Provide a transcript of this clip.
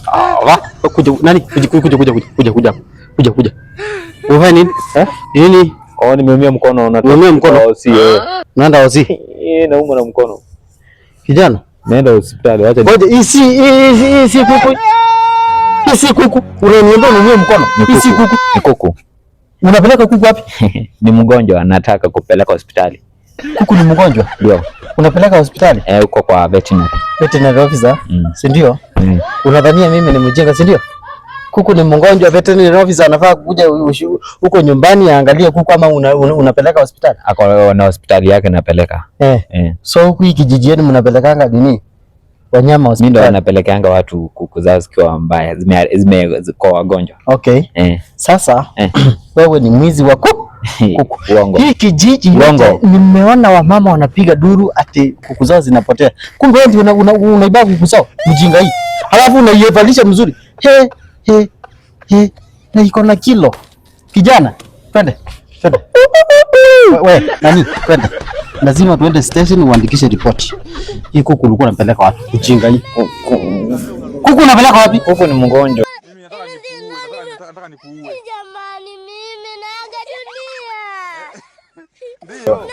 Ah, wa, kuja nani? Kuja kuja kuja kuja kuja kuja. Kuja kuja. Unafanya nini? Eh? Nini? Oh, nimeumia mkono na Umeumia mkono? Oh, si eh. Unaenda hosi? Eh, naumwa na mkono. Kijana? Naenda hospitali, acha. Ngoja, isi isi isi kuku. Isi kuku. Unaniambia unaumia mkono. Ni Isi kuku. kuku. Ni kuku. Unapeleka kuku wapi? Ni mgonjwa, nataka kupeleka hospitali. Kuku ni mgonjwa. Ndio. Unapeleka hospitali? Eh, uko kwa veterinary. Veterinary officer, si ndio? Mm. Unadhania mimi ni mjinga, si ndio? Kuku ni mgonjwa, veterinary officer anafaa kuja huko nyumbani aangalie kuku ama unapeleka hospitali? Ako na hospitali yake napeleka. Eh. Eh. So huku hii kijiji yenu mnapelekanga nini? Wanyama Mimi ndo hospitali. napelekeanga watu kuku zao zikiwa mbaya, zime ziko wagonjwa. Okay. Eh. Sasa Eh. wewe ni mwizi wa kuku. Kuku. Uongo. Hii kijiji Uongo. yote nimeona wamama wanapiga duru ati kuku zao zinapotea. Kumbe wewe ndio unaiba kuku zao. Mjinga hii. Halafu unaivalisha mzuri. He he he. Na iko na kilo. Kijana, twende. Twende. We, nani? Twende. Lazima tuende station uandikishe ripoti. Hii kuku ulikuwa unapeleka wapi? Mjinga hii. Kuku unapeleka wapi? Kuku ni mgonjwa. Mimi nataka nikuue, nataka nikuue. Jamani, mimi naaga dunia. Ndio.